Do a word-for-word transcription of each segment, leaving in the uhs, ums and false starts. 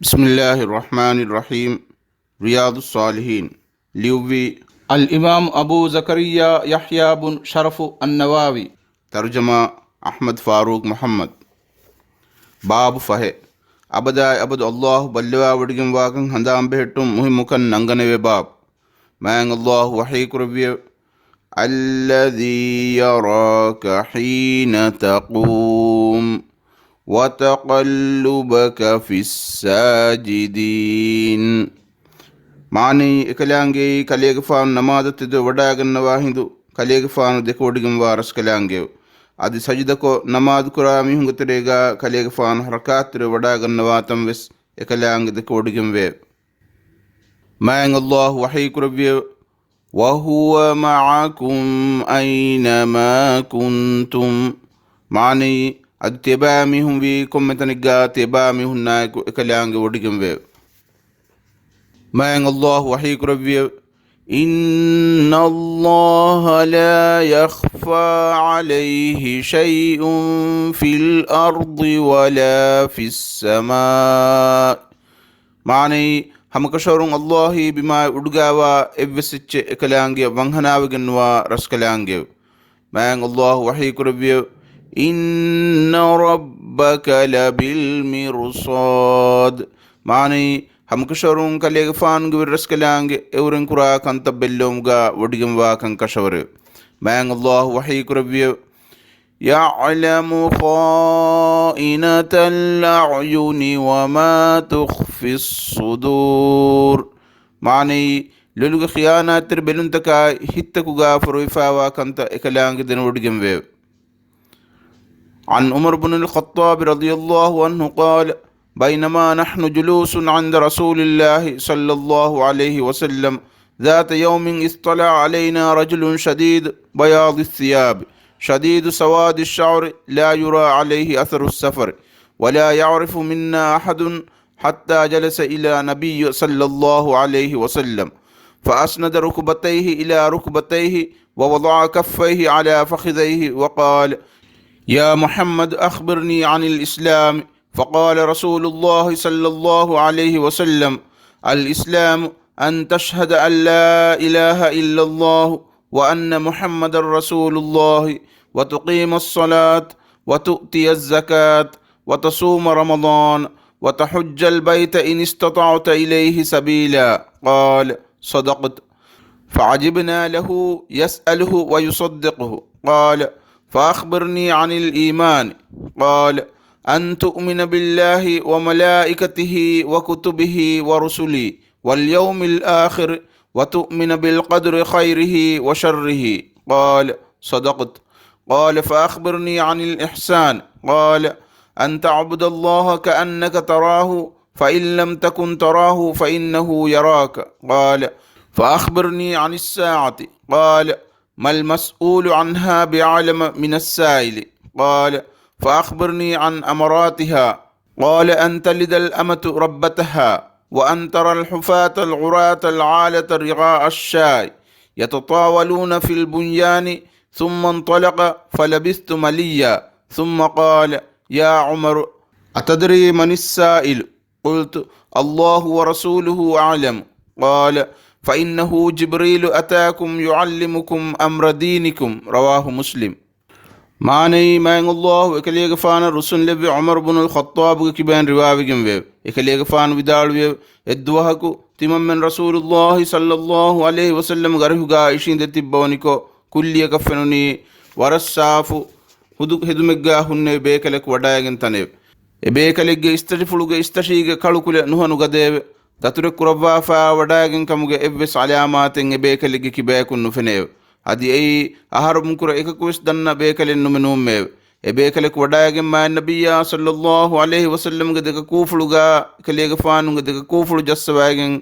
بسم الله الرحمن الرحيم. ރިޔާޟުއްޞާލިޙީން. ލިޔުއްވީ އަލްއިމާމު އަބޫ ޒަކަރިއްޔާ ޔަޙްޔާ ބުން ޝަރަފު އައްނަވަވީ. ތަރުޖަމާ އަޙްމަދު ފާރޫޤް މުޙައްމަދު. ބާބު ފަހެއް. އަބަދާއި އަބަދު ﷲ ބައްލަވާވޮޑިގެންވާކަން ހަނދާން ބެހެއްޓުން މުހިއްމުކަން ނަންގަނެވޭ ބާބު. މާތް ﷲ ވަޙީކުރެއްވިއެވެ. الذي يراك حين تقوم وتقلبك في الساجدين. މާނައީ، އެކަލާނގެއީ ކަލޭގެފާނު ނަމާދަށް ތެދުވެ ވަޑާގަންނަވާ ހިނދު ކަލޭގެފާނު ދެކެވޮޑިގެންވާ ރަސްކަލާނގެއެވެ. އަދި ސަޖިދަކޮށް ނަމާދުކުރާ މީހުންގެ ތެރޭގާ ކަލޭގެފާނު ހަރަކާތްތެރިވެ ވަޑާގަންނަވާތަން ވެސް އެކަލާނގެ ދެކެވޮޑިގެންވެއެވެ. މާތް ﷲ ވަޙީކުރެއްވިއެވެ. وهو معكم أين ما كنتم. މާނައީ، އަދި ތިޔަބައިމީހުން ވީ ކޮންމެ ތަނެއްގާ ތިޔަބައިމީހުންނާއެކު އެކަލާނގެ ވޮޑިގެންވެއެވެ. މާތް ﷲ ވަޙީކުރެއްވިއެވެ. إن الله لا يخفى عليه شيء في الأرض ولا في السماء. މާނައީ، ހަމަކަށަވަރުން ﷲ އީ ބިމާއި އުޑުގާވާ އެއްވެސް އެއްޗެއް އެކަލާނގެއަށް ވަންހަނާވެގެންނުވާ ރަސްކަލާނގެއެވެ. މާތް ﷲ ވަޙީކުރެއްވިއެވެ. إن ربك لبالمرصاد. މާނައީ، ހަމަކަށަވަރުން ކަލޭގެފާނުގެ ވެރިރަސްކަލާނގެ އެއުރެން ކުރާ ކަންތައް ބެއްލެވުމުގާ ވޮޑިގެންވާކަން ކަށަވަރެވެ. މާތް ﷲ ވަޙީކުރެއްވިއެވެ. يعلم خائنة الأعين وما تخفي الصدور. މާނައީ، ލޮލުގެ ޚިޔާނާތްތެރި ބެލުންތަކާއި ހިތްތަކުގާ ފޮރުވިފާވާ ކަންތައް އެކަލާނގެ ދެނެވޮޑިގެންވެއެވެ. عن عمر بن الخطاب رضي الله عنه قال، بينما نحن جلوس عند رسول الله صلى الله عليه وسلم ذات يوم اطلع علينا رجل شديد بياض الثياب شديد سواد الشعر لا يرى عليه أثر السفر ولا يعرف منا أحد حتى جلس إلى النبي صلى الله عليه وسلم فأسند ركبتيه إلى ركبتيه ووضع كفيه على فخذيه وقال: يا محمد، أخبرني عن الإسلام. فقال رسول الله صلى الله عليه وسلم: الإسلام أن تشهد أن لا إله إلا الله وأن محمدا رسول الله، وتقيم الصلاة، وتؤتي الزكاة، وتصوم رمضان، وتحج البيت إن استطعت إليه سبيلا. قال: صدقت. فعجبنا له يسأله ويصدقه. قال: فأخبرني عن الإيمان. قال: أن تؤمن بالله وملائكته وكتبه ورسله واليوم الآخر وتؤمن بالقدر خيره وشره. قال: صدقت. قال: فأخبرني عن الإحسان. قال: أن تعبد الله كأنك تراه، فإن لم تكن تراه فإنه يراك. قال: فأخبرني عن الساعة. قال: ما المسؤول عنها بأعلم من السائل. قال: فأخبرني عن أماراتها. قال: أن تلد الأمة ربتها، وأن ترى الحفاة العراة العالة رعاء الشاء يتطاولون في البنيان، ثم انطلق فلبثت مليا، ثم قال: يا عمر، أتدري من السائل؟ قلت: الله ورسوله أعلم. قال: فإنه جبريل أتاكم يعلمكم أمر دينكم. رواه مسلم. މާނައީ، މާތް ﷲ އެކަލޭގެފާނަށް ރުއްސުންލެއްވި ޢުމަރު ބުނުލް ޚައްޠާބުގެ ކިބައިން ރިވާވެގެންވެއެވެ. އެކަލޭގެފާނު ވިދާޅުވިއެވެ. އެއްދުވަހަކު ތިމަންމެން ރަސޫލުﷲ ޞައްލަﷲ ޢަލައިހި ވަސައްލަމްގެ އަރިހުގާ އިށީނދެ ތިއްބަވަނިކޮށް، ކުއްލިއަކަށް ފެނުނީ ވަރަށް ސާފު ހުދު ހެދުމެއްގާ ހުންނެވި ބޭކަލަކު ވަޑައިގެން ތަނެވެ. އެ ބޭކަލެއްގެ އިސްތަށިފުޅުގެ އިސްތަށީގެ ކަޅުކުލަ ނުހަނު ގަދައެވެ. ދަތުރެއް ކުރައްވާފާ ވަޑައިގެން ކަމުގެ އެއްވެސް ޢަލާމާތެއް އެ ބޭކަލެއްގެ ކިބަޔަކުން ނުފެނެއެވެ. އަދި އެއީ އަހަރުމުކުރަ އެކަކުވެސް ދަންނަ ބޭކަލެއް ނުމެ ނޫންމެއެވެ. އެ ބޭކަލަކު ވަޑައިގެން މާތް ނަބިއްޔާ ޞައްލަﷲ ޢަލައިހި ވަސައްލަމްގެ ދެކަކޫފުޅުގާ، އެކަލޭގެފާނުގެ ދެކަކޫފުޅު ޖައްސަވައިގެން،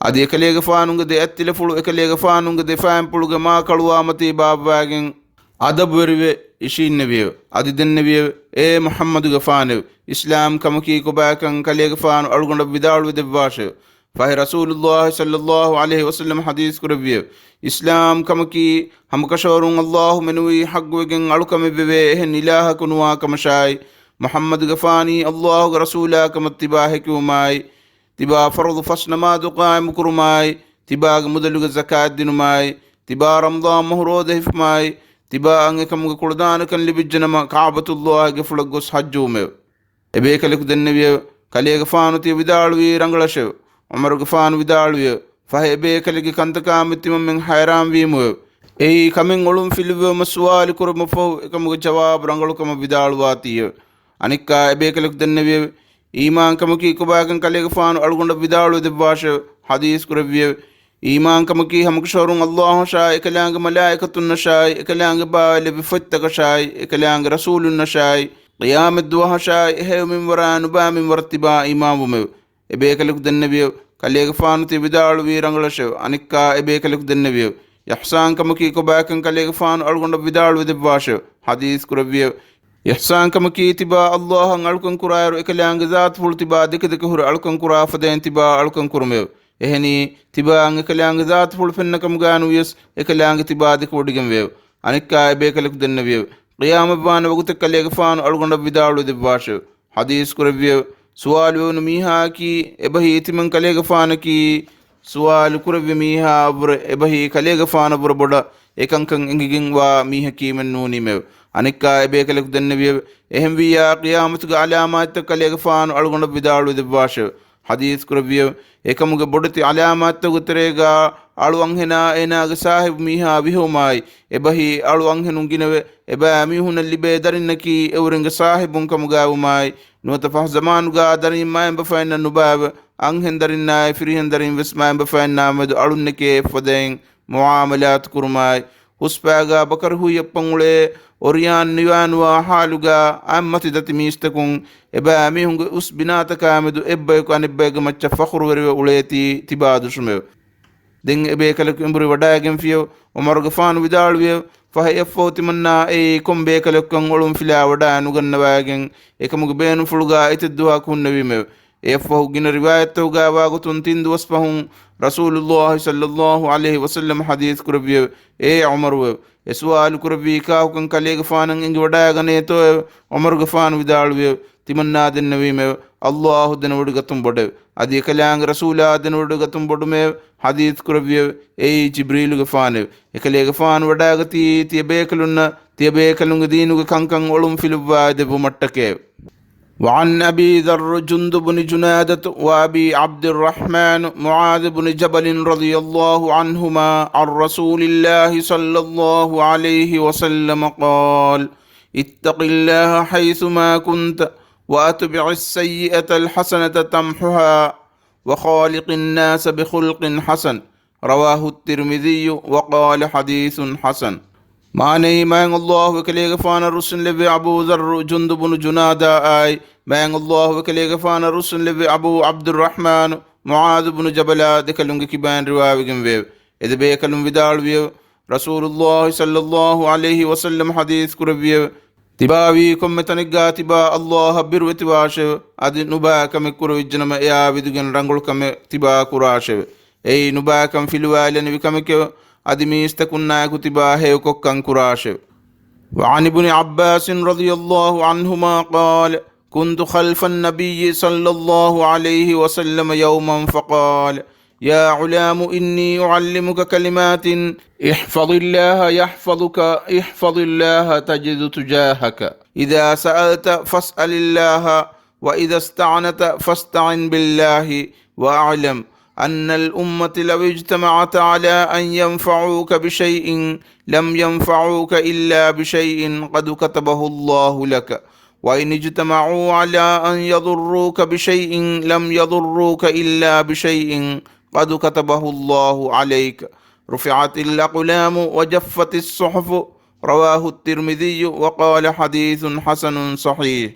އަދި އެކަލޭގެފާނުގެ ދެ އަތްތިލަފުޅު އެކަލޭގެފާނުގެ ދެ ފައިންޕުޅުގެ މާކަޅުވާމަތީ ބާއްވައިގެން، އަދަބުވެރިވެ އިށީންނެވިއެވެ. އަދި ދެންނެވިއެވެ. އޭ މުޙައްމަދުގެފާނެވެ! އިސްލާމް ކަމަކީ ކޮބާކަން ކަލޭގެފާނު އަޅުގަނޑަށް ވިދާޅުވެ ދެއްވާށެވެ. ފަހެ ރަސޫލުﷲ ޞައްލަﷲ ޢަލައިހި ވަސައްލަމް ޙަދީޘް ކުރެއްވިއެވެ. އިސްލާމް ކަމަކީ ހަމަކަށަވަރުން ﷲ މެނުވީ ޙައްޤުވެގެން އަޅުކަމެއް ވެވޭ އެހެން އިލާހަކު ނުވާ ކަމަށާއި، މުޙައްމަދުގެފާނީ ﷲގެ ރަސޫލާ ކަމަށް ތިބާ ހެކިވުމާއި، ތިބާ ފަރުޟު ފަސް ނަމާދު ޤާއިމުކުރުމާއި، ތިބާގެ މުދަލުގެ ޒަކާތް ދިނުމާއި، ތިބާ ރަމަޟާން މަހު ރޯދަ ހިފުމާއި، ތިބާއަށް އެކަމުގެ ކުޅަދާނަކަން ލިބިއްޖެނަމަ، ކަޢުބަތުﷲގެފުޅަށް ގޮސް ޙައްޖުވުމެވެ. އެބޭކަލަކު ދެންނެވިއެވެ. ކަލޭގެފާނު ތިޔަ ވިދާޅުވީ ރަނގަޅަށެވެ. ޢުމަރުގެފާނު ވިދާޅުވިއެވެ. ފަހެ އެބޭކަލެއްގެ ކަންތަކާމެދު ތިމަންމެން ޙައިރާންވީމުއެވެ. އެއީ ކަމެއް އޮޅުން ފިލުއްވެވުމަށް ސުވާލު ކުރުމަށްފަހު އެކަމުގެ ޖަވާބު ރަނގަޅުކަމަށް ވިދާޅުވާތީއެވެ. އަނެއްކާ އެބޭކަލަކު ދެންނެވިއެވެ. އީމާންކަމަކީ ކޮބާކަން ކަލޭގެފާނު އަޅުގަނޑަށް ވިދާޅުވެ ދެއްވާށެވެ. ޙަދީޘް ކުރެއްވިއެވެ. އީމާންކަމަކީ ހަމަކަށަވަރުން ﷲ އަށާއި، އެކަލާނގެ މަލާއިކަތުންނަށާއި، އެކަލާނގެ ބާވަތް ލެއްވި ފޮތްތަކަށާއި، އެކަލާނގެ ރަސޫލުންނަށާއި، ޤިޔާމަތްދުވަހަށާއި، އެހެޔޮ މިންވަރާ ނުބާ މިންވަރަށް ތިބާ އީމާންވުމެވެ. އެބޭކަލަކު ދެންނެވިއެވެ. ކަލޭގެފާނު ތިޔަ ވިދާޅުވީ ރަނގަޅަށެވެ. އަނެއްކާ އެބޭކަލަކު ދެންނެވިއެވެ. އިޙްސާންކަމަކީ ކޮބާކަން ކަލޭގެފާނު އަޅުގަނޑަށް ވިދާޅުވެ ދެއްވާށެވެ. ޙަދީޘް ކުރެއްވިއެވެ. އިޙްސާންކަމަކީ ތިބާ ﷲ އަށް އަޅުކަން ކުރާއިރު އެކަލާނގެ ޒާތުފުޅު ތިބާ ދެކެ ދެކެ ހުރެ އަޅުކަން ކުރާ ފަދައިން ތިބާ އަޅުކަން ކުރުމެވެ. އެހެނީ، ތިބާއަށް އެކަލާނގެ ޒާތުފުޅު ފެންނަ ކަމުގާ ނުވިޔަސް، އެކަލާނގެ ތިބާ ދެކެވޮޑިގެންވެއެވެ. އަނެއްކާ އެބޭކަލަކު ދެންނެވިއެވެ. ޤިޔާމަތްވާނެ ވަގުތެއް ކަލޭގެފާނު އަޅުގަނޑަށް ވިދާޅުވެ ދެއްވާށެވެ. ޙަދީޘް ކުރެއްވިއެވެ. ސުވާލު ވެވުނު މީހާއަކީ އެބަހީ ތިމަން ކަލޭގެފާނަކީ، ސުވާލު ކުރެއްވި މީހާއަށްވުރެ އެބަހީ ކަލޭގެފާނަށްވުރެ ބޮޑަށް އެކަންކަން އެނގިގެންވާ މީހަކީމެއް ނޫނީމެވެ. އަނެއްކާ އެބޭކަލަކު ދެންނެވިއެވެ. އެހެންވިއްޔާ ޤިޔާމަތުގެ ޢަލާމާތްތައް ކަލޭގެފާނު އަޅުގަނޑަށް ވިދާޅުވެ ދެއްވާށެވެ. ޙަދީޘް ކުރެއްވިއެވެ. އެކަމުގެ ބޮޑެތި ޢަލާމާތްތަކުގެ ތެރޭގާ އަޅު އަންހެނާ އޭނާގެ ސާހިބު މީހާ ވިހެއުމާއި، އެބަހީ އަޅު އަންހެނުން ގިނަވެ، އެބައިމީހުންނަށް ލިބޭ ދަރިންނަކީ އެއުރެންގެ ސާހިބުން ކަމުގާވުމާއި، ނުވަތަ ފަހު ޒަމާނުގާ ދަރީން މައިންބަފައިންނަށް ނުބައިވެ، އަންހެން ދަރިންނާއި ފިރިހެން ދަރީން ވެސް މައިންބަފައިންނާ މެދު އަޅުންނެކޭ އެއްފަދައިން މުޢާމަލާތު ކުރުމާއި، ހުސްފައިގާ ބަކަރު ހުއި އައްޕަން އުޅޭ އޮރިޔާން ނިވާނުވާ ޙާލުގާ އާއްމަތި ދަތި މީސްތަކުން އެބައިމީހުންގެ އުސް ބިނާތަކާމެދު އެއްބަޔަކު އަނެއްބައެއްގެ މައްޗަށް ފަޚުރުވެރިވެ އުޅޭތީ ތިބާ ދުށުމެވެ. ދެން އެބޭކަލަކު އެނބުރި ވަޑައިގެންފިއެވެ. ޢުމަރުގެފާނު ވިދާޅުވިއެވެ. ފަހެ އެއަށްފަހު ތިމަންނާ އެއީ ކޮން ބޭކަލެއްކަން އޮޅުން ފިލާ ވަޑައި ނުގަންނަވައިގެން އެކަމުގެ ބޭނުންފުޅުގާ އެތައް ދުވަހަކު ހުންނެވީމެވެ. އެއަށްފަހު ގިނަ ރިވާޔަތްތަކުގާ ވާގޮތުން ތިން ދުވަސް ފަހުން ރަސޫލުﷲ ޞައްލަﷲ ޢަލައިހި ވަސައްލަމަ ޙަދީޘް ކުރެއްވިއެވެ. އޭ ޢުމަރުއެވެ. އެ ސުވާލު ކުރެއްވީ ކާކުކަން ކަލޭގެފާނަށް އެނގިވަޑައިގަނޭތޯއެވެ؟ ޢުމަރުގެފާނު ވިދާޅުވިއެވެ. ތިމަންނާ ދެންނެވީމެވެ. ﷲ ދެނެވޮޑިގަތުން ބޮޑެވެ. އަދި އެކަލާނގެ ރަސޫލާ ދެނެވޮޑިގަތުން ބޮޑުމެވެ. ޙަދީޘް ކުރެއްވިއެވެ. އެއީ ޖިބްރީލުގެފާނެވެ. އެކަލޭގެފާނު ވަޑައިގަތީ ތިޔަބޭކަލުންނަށް ތިޔަބޭކަލުންގެ ދީނުގެ ކަންކަން އޮޅުން ފިލުއްވާ ދެއްވުމަށްޓަކައެވެ. وعن أبي ذر جندب بن جنادة وأبي عبد الرحمن معاذ بن جبل رضي الله عنهما عن رسول الله صلى الله عليه وسلم قال: اتق الله حيثما كنت وأتبع السيئة الحسنة تمحها وخالق الناس بخلق حسن. رواه الترمذي وقال حديث حسن. މާނައީ، މާތް ﷲ އެކަލޭގެފާނަށް ރުއްސުންލެއްވި އަބޫ ޛައްރު ޖުންދު ބުނު ޖުނާދާ އާއި، މާތް ﷲ އެކަލޭގެފާނަށް ރުއްސުންލެއްވި އަބޫ ޢަބްދުއްރަޙްމާނު މުޢާޛު ބުނު ޖަބަލާ ދެކަލުންގެ ކިބައިން ރިވާވެގެންވެއެވެ. އެ ދެބޭކަލުން ވިދާޅުވިއެވެ. ރަސޫލުﷲ ޞައްލަﷲ ޢަލައިހި ވަސައްލަމަ ޙަދީޘް ކުރެއްވިއެވެ. ތިބާވީ ކޮންމެ ތަނެއްގާ ތިބާ ﷲ އަށް ބިރުވެތިވާށެވެ. އަދި ނުބައި ކަމެއް ކުރެވިއްޖެނަމަ އެއާ ވިދުގެން ރަނގަޅު ކަމެއް ތިބާ ކުރާށެވެ. އެއީ ނުބައިކަން ފިލުވާލެނިވި ކަމެކެވެ. އަދި މީސްތަކުންނާއެކު ތިބާ ހެޔޮކޮށްކަން ކުރާށެވެ. وعن ابن عباس رضي الله عنهما قال: كنت خلف النبي صلى الله عليه وسلم يوما فقال: يا غلام، إني أعلمك كلمات، احفظ الله يحفظك، احفظ الله تجد تجاهك، إذا سألت فاسأل الله، وإذا استعنت فاستعن بالله، واعلم أن الأمة لو اجتمعت على أن ينفعوك بشيء لم ينفعوك إلا بشيء قد كتبه الله لك، وإن اجتمعوا على أن يضروك بشيء لم يضروك إلا بشيء قد كتبه الله عليك، رفعت الأقلام وجفت الصحف. رواه الترمذي وقال حديث حسن صحيح.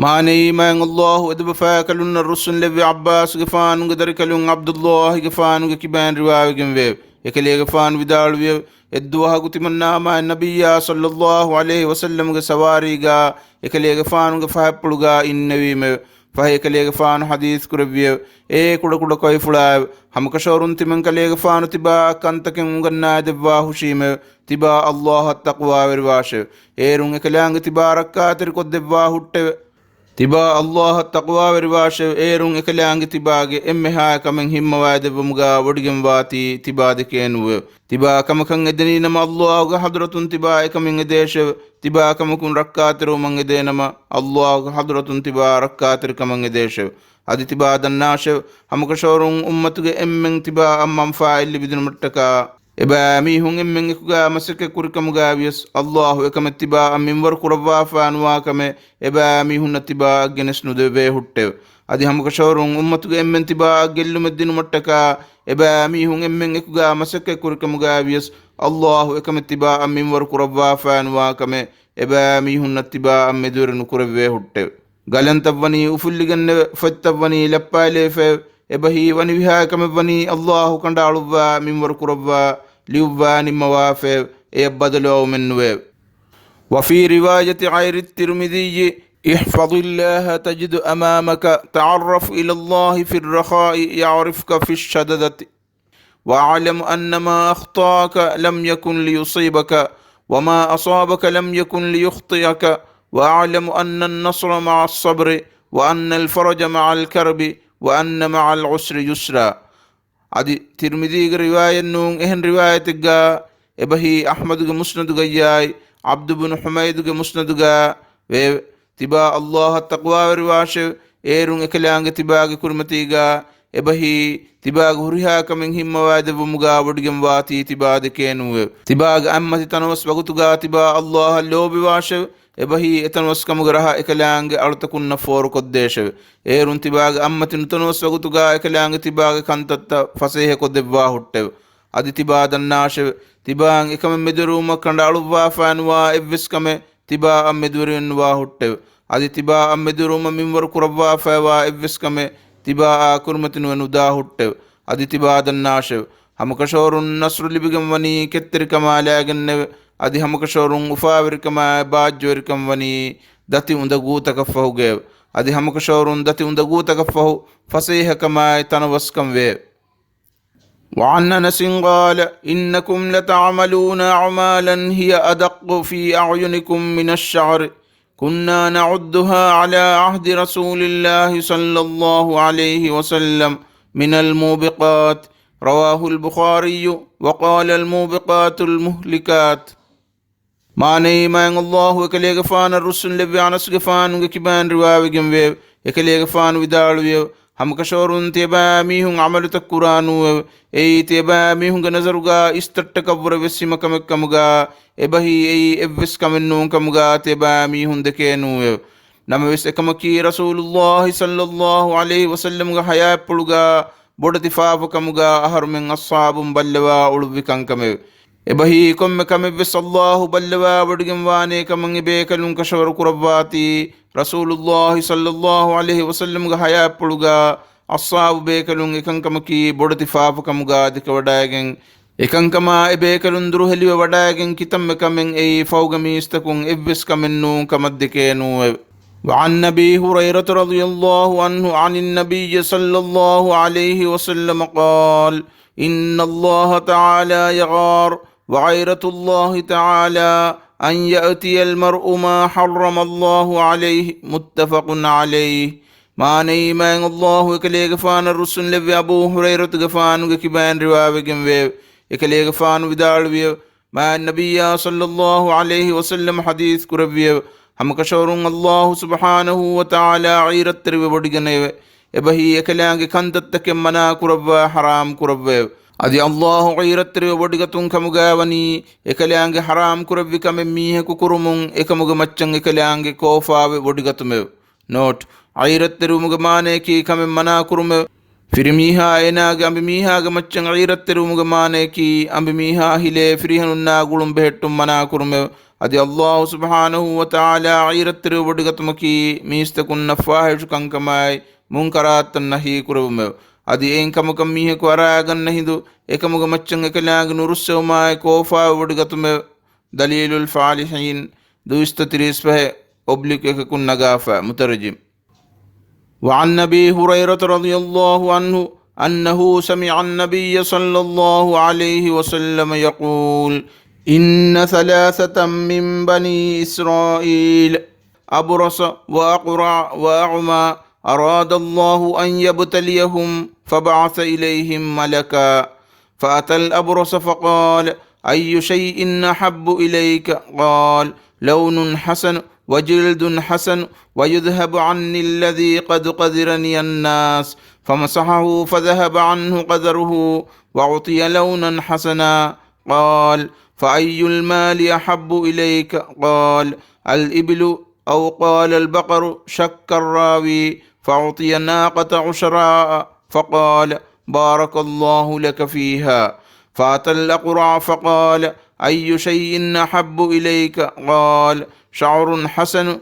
މާނައީ، މާތް ﷲ އެދެބަފާކަލުންނަށް ރުއްސުންލެއްވި ޢައްބާސްގެފާނުގެ ދަރިކަލުން ޢަބްދުﷲގެފާނުގެ ކިބައިން ރިވާވެގެންވެއެވެ. އެކަލޭގެފާނު ވިދާޅުވިއެވެ. އެއްދުވަހަކު ތިމަންނާ މާތް ނަބިއްޔާ ޞައްލަﷲ ޢަލައިހި ވަސައްލަމްގެ ސަވާރީގާ އެކަލޭގެފާނުގެ ފަހަތްޕުޅުގާ އިންނެވީމެވެ. ފަހެ އެކަލޭގެފާނު ޙަދީޘް ކުރެއްވިއެވެ. އޭ ކުޑަކުޑަ ކޮއިފުޅާއެވެ! ހަމަކަށަވަރުން ތިމަން ކަލޭގެފާނު ތިބާއަށް ކަންތަކެއް އުނގަންނާ ދެއްވާ ހުށީމެވެ. ތިބާ ﷲ އަށް ތަޤްވާވެރިވާށެވެ. އޭރުން އެކަލާނގެ ތިބާ ރައްކާތެރިކޮށްދެއްވާ ހުއްޓެވެ. ތިބާ އައްލާހަށް ތަޤްވާވެރިވާށެވެ. އޭރުން އެކަލާނގެ ތިބާގެ އެންމެހާ ކަމެއް ހިންމަވާދެއްވުމުގާ ވޮޑިގެންވާތީ ތިބާ ދެކޭނޫއެވެ. ތިބާ ކަމަކަށް އެދެނީނަމަ އައްލާހުގެ ޙަޟްރަތުން ތިބާ އެކަމެއް އެދޭށެވެ. ތިބާ ކަމަކުން ރައްކާތެރިވުމަށް އެދޭނަމަ އައްލާހުގެ ޙަޟްރަތުން ތިބާ ރައްކާތެރިކަމަށް އެދޭށެވެ. އަދި ތިބާ ދަންނާށެވެ. ހަމަކަށަވަރުން އުއްމަތުގެ އެންމެން ތިބާއަށް މަންފާއެއް ލިބިދިނުމަށްޓަކާ އެބައިމީހުން އެންމެން އެކުގާ މަސައްކަތް ކުރިކަމުގާ ވިޔަސް، އައްލާހު އެކަމެއް ތިބާއަށް މިންވަރު ކުރައްވާފާނުވާ ކަމެއް އެބައިމީހުންނަށް ތިބާއަށް ގެނެސް ނުދެވޭ ހުއްޓެވެ. އަދި ހަމަކަށަވަރުން އުއްމަތުގެ އެންމެން ތިބާއަށް ގެއްލުމެއް ދިނުމަށްޓަކާ އެބައިމީހުން އެންމެން އެކުގާ މަސައްކަތް ކުރިކަމުގާ ވިޔަސް، އައްލާހު އެކަމެއް ތިބާއަށް މިންވަރު ކުރައްވާފާނުވާ ކަމެއް އެބައިމީހުންނަށް ތިބާއަށް މެދުވެރި ނުކުރެއްވޭ ހުއްޓެވެ. ގަލަންތައް ވަނީ އުފުއްލިގެންނެވެ. ފޮތްތައް ވަނީ ލައްޕާލައިފައެވެ. އެބަހީ ވަނިވިހާ ކަމެއް ވަނީ އައްލާހު ކަނޑައަޅުއްވާ، މިންވަރު ކުރައްވާ، ލިޔުއްވާ ނިންމަވާފައެވެ. އެޔަށް ބަދަލު އައުމެއް ނުވެއެވެ. وفي رواية غير الترمذي، احفظ الله تجد أمامك، تعرف إلى الله في الرخاء يعرفك في الشدة، واعلم أن ما أخطأك لم يكن ليصيبك، وما أصابك لم يكن ليخطئك، واعلم أن النصر مع الصبر، وأن الفرج مع الكرب، وأن مع العسر يسرا. އަދި ތިރްމިޛީގެ ރިވާޔަތް ނޫން، އެހެން ރިވާޔަތެއްގާ އެބަހީ އަޙްމަދުގެ މުސްނަދުގައްޔާއި، ޢަބްދު ބުނު ޙުމައިދުގެ މުސްނަދުގާ ވެއެވެ. ތިބާ އައްލާހަށް ތަޤްވާވެރިވާށެވެ. އޭރުން އެކަލާނގެ ތިބާގެ ކުރިމަތީގާ އެބަހީ ތިބާގެ ހުރިހާ ކަމެއް ހިންމަވާދެއްވުމުގާ ވޮޑިގެންވާތީ ތިބާ ދެކޭނޫއެވެ. ތިބާގެ އަތްމަތި ތަނަވަސް ވަގުތުގާ ތިބާ އައްލާހަށް ލޯބިވާށެވެ. އެބަހީ އެތަނަވަސްކަމުގެ ރަހަ އެކަލާނގެ އަޅުތަކުންނަށް ފޯރުކޮށްދޭށެވެ. އޭރުން ތިބާގެ އަތްމަތި ނުތަނަވަސް ވަގުތުގާ އެކަލާނގެ ތިބާގެ ކަންތައްތައް ފަސޭހަކޮށްދެއްވާ ހުއްޓެވެ. އަދި ތިބާ ދަންނާށެވެ. ތިބާއަށް އެކަމެއް މެދުވެރިވުމަށް ކަނޑައަޅުއްވާފާނުވާ އެއްވެސް ކަމެއް ތިބާއަށް މެދުވެރިވެންނުވާ ހުއްޓެވެ. އަދި ތިބާއަށް މެދުވެރިވުމަށް މިންވަރު ކުރައްވާފައިވާ އެއްވެސް ކަމެއް ތިބާއާ ކުރިމަތި ނުވެ ނުދާ ހުއްޓެވެ. އަދި ތިބާ ދަންނާށެވެ. ހަމަކަށަވަރުން ނަޞްރު ލިބިގެންވަނީ ކެތްތެރިކަމާ ލާގެންނެވެ. އަދި ހަމަކަށަވަރުން އުފާވެރިކަމާއި ބާއްޖަވެރިކަން ވަނީ ދަތި އުނދަގޫތަކަށްފަހުގައެވެ. އަދި ހަމަކަށަވަރުން ދަތި އުނދަގޫތަކަށްފަހު ފަސޭހަކަމާއި ތަނަވަސްކަން ވެއެވެ. وعن أنس قال: إنكم لتعملون أعمالا هي أدق في أعينكم من الشعر، كنا نعدها على عهد رسول الله صلى الله عليه وسلم من الموبقات. رواه البخاري، وقال: الموبقات المهلكات. މާނައީ، މާތް އައްލާހު އެކަލޭގެފާނަށް ރުއްސުންލެއްވި އަނަސްގެފާނުގެ ކިބައިން ރިވާވެގެންވެއެވެ. އެކަލޭގެފާނު ވިދާޅުވިއެވެ. ހަމަކަށަވަރުން ތިޔަބައިމީހުން ޢަމަލުތައް ކުރާނޫއެވެ. އެއީ ތިޔަބައިމީހުންގެ ނަޒަރުގާ އިސްތައްޓަކަށްވުރެ ވެސް ހިމަކަމެއްކަމުގާ، އެބަހީ އެއީ އެއްވެސް ކަމެއް ނޫންކަމުގާ ތިޔަބައިމީހުން ދެކޭނޫއެވެ. ނަމަވެސް އެކަމަކީ ރަސޫލުއްލާހި ޞައްލައްލާހު ޢަލައިހި ވަސައްލަމްގެ ޙަޔާތްޕުޅުގާ ބޮޑެތި ފާފަކަމުގާ އަހަރުމެން އަޞްޙާބުން ބައްލަވާ އުޅުއްވި ކަންކަމެވެ. އެބަހީ ކޮންމެ ކަމެއްވެސް އައްލާހު ބައްލަވާވޮޑިގެންވާނޭ ކަމަށް އެބޭކަލުން ކަށަވަރު ކުރައްވާތީ، ރަސޫލުއްލާހި ޞައްލައްލާހު ޢަލައިހި ވަސައްލަމްގެ ޙަޔާތްޕުޅުގާ އަޞްޙާބު ބޭކަލުން އެކަންކަމަކީ ބޮޑެތި ފާފަކަމުގާ ދެކެވަޑައިގެން، އެކަންކަމާ އެބޭކަލުން ދުރުހެލިވެވަޑައިގެން ކިތަންމެ ކަމެއް އެއީ ފަހުގެ މީސްތަކުން އެއްވެސް ކަމެއް ނޫން ކަމަށް ދެކޭނޫއެވެ. وعن أبي هريرة رضي الله عنه عن النبي صلى الله عليه وسلم قال: إن الله تعالى يغار، وغيرة الله تعالى أن يأتي المرء ما حرم الله عليه، متفق عليه. މާނައީ، މާތް އައްލާހު އެކަލޭގެފާނަށް ރުއްސުންލެއްވި އަބޫ ހުރައިރަތުގެފާނުގެ ކިބައިން ރިވާވެގެންވެއެވެ. އެކަލޭގެފާނު ވިދާޅުވިއެވެ. މާތް ނަބިއްޔާ ޞައްލައްލާހު ޢަލައިހި ވަސައްލަމަ ޙަދީޘް ކުރެއްވިއެވެ. ހަމަކަށަވަރުން އައްލާހު ސުބްޙާނަހޫ ވަތަޢާލާ ޣައިރަތްތެރިވެ ވޮޑިގަނެއެވެ. އެބަހީ އެކަލާނގެ ކަންތައްތަކެއް މަނާ ކުރައްވާ ޙަރާމް ކުރައްވައެވެ. އަދި އައްލާހު ޣައިރަތްތެރިވެ ވޮޑިގަތުން ކަމުގައި ވަނީ، އެކަލާނގެ ޙަރާމް ކުރެއްވި ކަމެއް މީހަކު ކުރުމުން އެކަމުގެ މައްޗަށް އެކަލާނގެ ކޯފާވެ ވޮޑިގަތުމެވެ. ނޯޓް، ޣައިރަތްތެރިވުމުގެ މާނަޔަކީ ކަމެއް މަނާކުރުމެވެ. ފިރިމީހާ އޭނާގެ އަނބިމީހާގެ މައްޗަށް ޣައިރަތްތެރިވުމުގެ މާނަޔަކީ އަނބިމީހާ ހިލޭ ފިރިހެނުންނާ ގުޅުން ބެހެއްޓުން މަނާކުރުމެވެ. އަދި އައްލާހު ސުބްޙާނަހޫ ވަތަޢާލާ ޣައިރަތްތެރިވެ ވޮޑިގަތުމަކީ މީސްތަކުންނަށް ފާޙިޝު ކަންކަމާއި މުންކަރާތްތައް ނަހީ ކުރެވުމެވެ. އަދި އެއިން ކަމަކަށް މީހަކު އަރާގަންނަ ހިނދު އެކަމުގެ މައްޗަށް އެކަލާނގެ ނުރުއްސެވުމާއި ކޯފާވެ ވޮޑިގަތުމެވެ. ދަލީލުލް ފާލިޙީން، ދުއިސައްތަ ތިރީސް ފަހެއް، އޮބްލިކް އެކަކުން ނަގާފަ. މުތަރްޖިމް. وعن أبي هريرة رضي الله عنه أنه سمع النبي صلى الله عليه وسلم يقول: إن ثلاثة من بني إسرائيل أبرص وأقرع وأعمى أراد الله أن يبتليهم فبعث إليهم ملكا فأتى الأبرص فقال: أي شيء أحب إليك؟ قال: لون حسن وجلد حسن ويذهب عني الذي قد قذرني الناس. فمسحه فذهب عنه قذره وأعطي لونا حسنا. قال: فأي المال أحب إليك؟ قال: الإبل أو قال البقر، شك الراوي، فأعطي ناقة عشراء، فقال: بارك الله لك فيها. فأتى الأقرع فقال: أي شيء أحب إليك؟ قال: شعر حسن،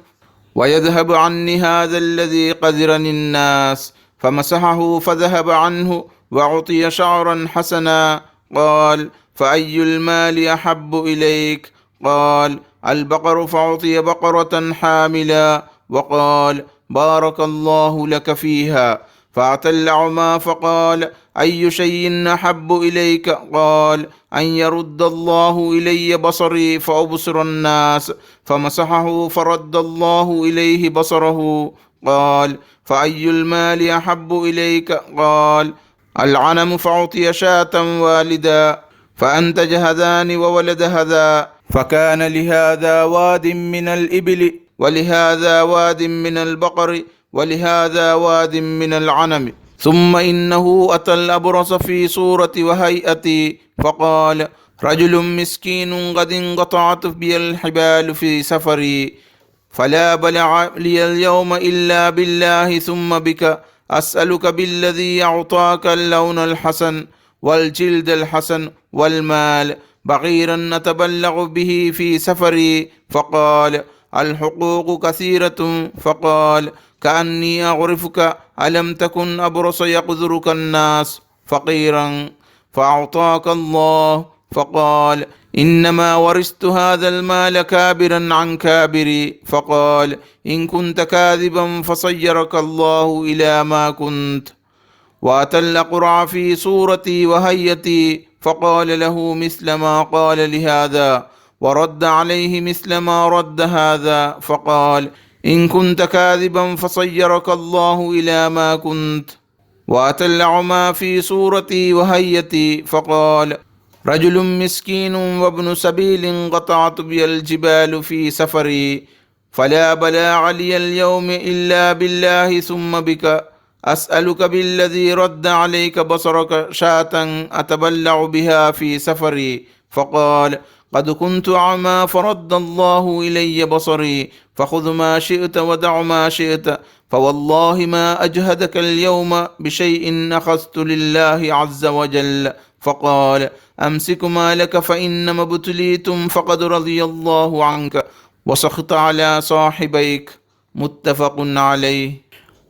ويذهب عني هذا الذي قذرني الناس. فمسحه فذهب عنه وأعطي شعرا حسنا. قال: فأي المال أحب إليك؟ قال: البقر، فأعطي بقرة حاملا، وقال: بارك الله لك فيها. فأتى الأعمى فقال: أي شيء أحب إليك؟ قال: أن يرد الله إلي بصري فأبصر الناس. فمسحه فرد الله إليه بصره. قال: فأي المال أحب إليك؟ قال: الغنم، فأعطي شاة والدا، فأنتج هذان وولد هذا، فكان لهذا واد من الإبل ولهذا واد من البقر ولهذا واد من الغنم. ثم إنه أتى الأبرص في صورتي وهيئتي فقال: رجل مسكين قد انقطعت بي الحبال في سفري، فلا بلغ لي اليوم إلا بالله ثم بك، أسألك بالذي أعطاك اللون الحسن والجلد الحسن والمال، بعيرا أتبلغ به في سفري. فقال: الحقوق كثيرة. فقال: كأني أعرفك، ألم تكن أبرص يقذرك الناس فقيرا فأعطاك الله؟ فقال: إنما ورثت هذا المال كابرا عن كابر. فقال: إن كنت كاذبا فصيرك الله إلى ما كنت. وأتى الأقرع في صورتي وهيئتي فقال له مثل ما قال لهذا، ورد عليه مثل ما رد هذا، فقال: إن كنت كاذبا فصيرك الله إلى ما كنت. وأتى الأعمى في صورتي وهيئتي فقال: رجل مسكين وابن سبيل قطعت بي الجبال في سفري، فلا بلاغ لي اليوم إلا بالله ثم بك، أسألك بالذي رد عليك بصرك شاة أتبلغ بها في سفري. فقال: قد كنت أعمى فرد الله إلي بصري، فخذ ما شئت ودع ما شئت، فوالله ما أجهدك اليوم بشيء أخذت لله عز وجل. فقال: أمسك مالك فإنما ابتليتم فقد رضي الله عنك وسخط على صاحبيك. متفق عليه.